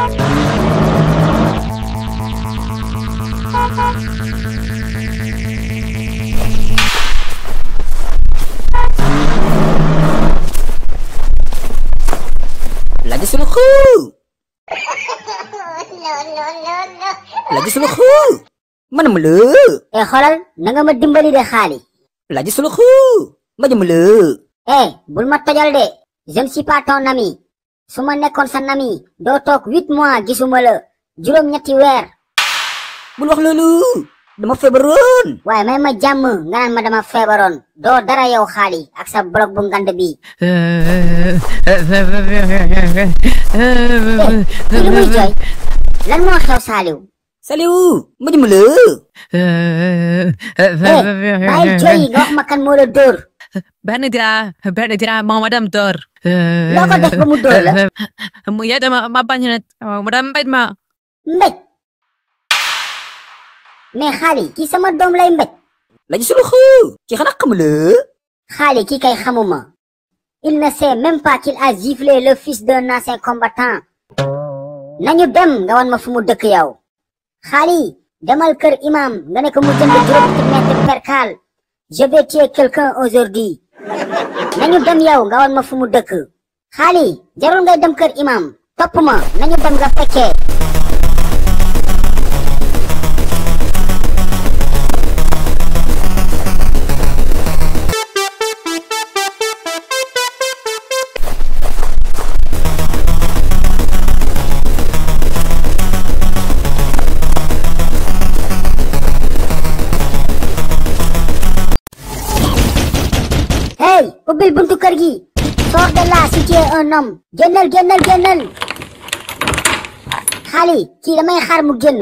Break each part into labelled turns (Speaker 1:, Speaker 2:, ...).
Speaker 1: Lagi suluhu. Lagi suluhu. Mana mulu?
Speaker 2: Xolal na nga ma dimbali de xaali.
Speaker 1: Lagi suluhu. Mana mulu?
Speaker 2: Bul ma tojal de. Je ne suis pas ton ami. su ma nekkoon sa nami doo toog 8 mois gisuma la juróom-ñetti weer.
Speaker 1: Bul wax loolu. Dama feebaroon.
Speaker 2: waaye may ma jàmm nga naan ma dama feebaroon doo dara yow xaali ak sa blog bu ngand bi. kii lu muy jooy lan moo xew Saliou.
Speaker 1: Saliou ma jëm la.
Speaker 2: bàyyi jooy yi nga wax ma kan moo la dóor.
Speaker 3: benn dira madame dóor.
Speaker 2: loo ko def ba mu dóor la.
Speaker 3: mu yedda ma bañ na madame mbéj ma.
Speaker 2: mbéj. mais xaali kii sama doom lay mbéj.
Speaker 1: Lagi suluhu. Kii xanaa xamul la.
Speaker 2: xaali kii kay xamuma. il ne sait même pas qu'il a giflé le fils d'un ancien combattant. nañu dem nga wan ma fu mu dëkk yow. xaali demal kër imam nga ne ko mu jënd juróomi mètre percal. je vais tuer quelqu'un aujourd'hui. nañu dem yow nga wan ma fu mu dëkk. xaali jarul ngay dem kër imam topp ma nañu dem nga fekkee. ubbil buntu kër gi. sors de là si tu es un homme. génnal. xaali kii damay xaar mu génn.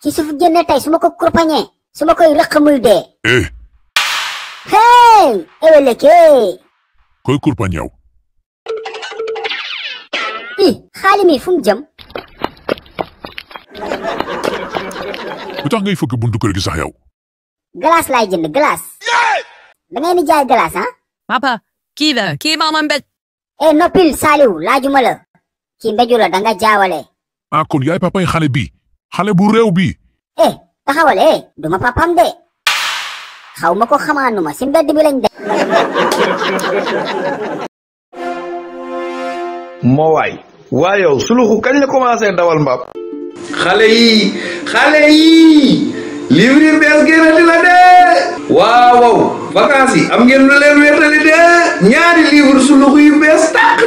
Speaker 2: ci su fi génne tey su ma ko kurpañee su ma koy rëq muy dee. hey eweleke.
Speaker 4: koy kurpañew.
Speaker 2: xaali mi fu mu jëm.
Speaker 4: lu tax ngay fëgg buntu kër gi sax yow.
Speaker 2: glace laay jënd glace. da ngay ni jaay glace ah.
Speaker 3: papa kii ma mbéj.
Speaker 2: noppil Saliou laajuma la. kii mbéju la da nga jaawale.
Speaker 4: kon yaay papay xale bi xale bu réew bi.
Speaker 2: taxawal duma papam de. xaw ma ko xamaanuma si mbedd bi lañ de.
Speaker 5: moo waay yow suluxu kañ la commencé dawal mbaam.
Speaker 6: xale yi livre yi bees génnati la de. waaw vacances yi am ngeen lu leen wéetali de. ñaari livre suluxu yu bees tàq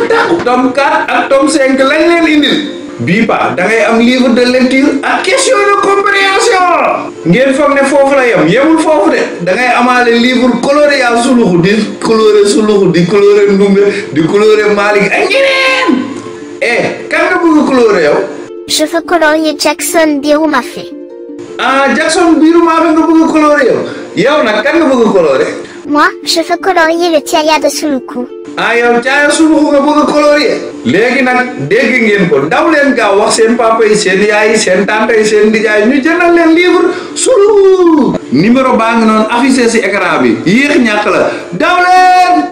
Speaker 6: tome 4 ak tome 5 lañ leen indil. bii pa da ngay am livre de lecture ak question de compréhension. ngeen foog ne foofu la yemul foofu de da ngay amaale livre coloré yaa suluxu di coloré suluxu di coloré ndumbe di coloré Malick ak ñeneen. kan nga bëgg coloré yow.
Speaker 7: je veux colorier Jackson Birou-Mafé.
Speaker 6: Jackson Birou-Mafé nga bëgg coloré yow nag kan nga bëgg coloré.
Speaker 7: moi je veux colorier le Thiaya de Suluku.
Speaker 6: yow Thiaya Suluku nga bëgg colorier. léegi nag dégg ngeen ko daw leen gaaw wax seen papa yi seen yaay yi seen tante yi seen nijaay ñu jëndal leen livre Suluku. numéro baa ngi noonu affiché si écran bi yéex ñàkk la daw leen.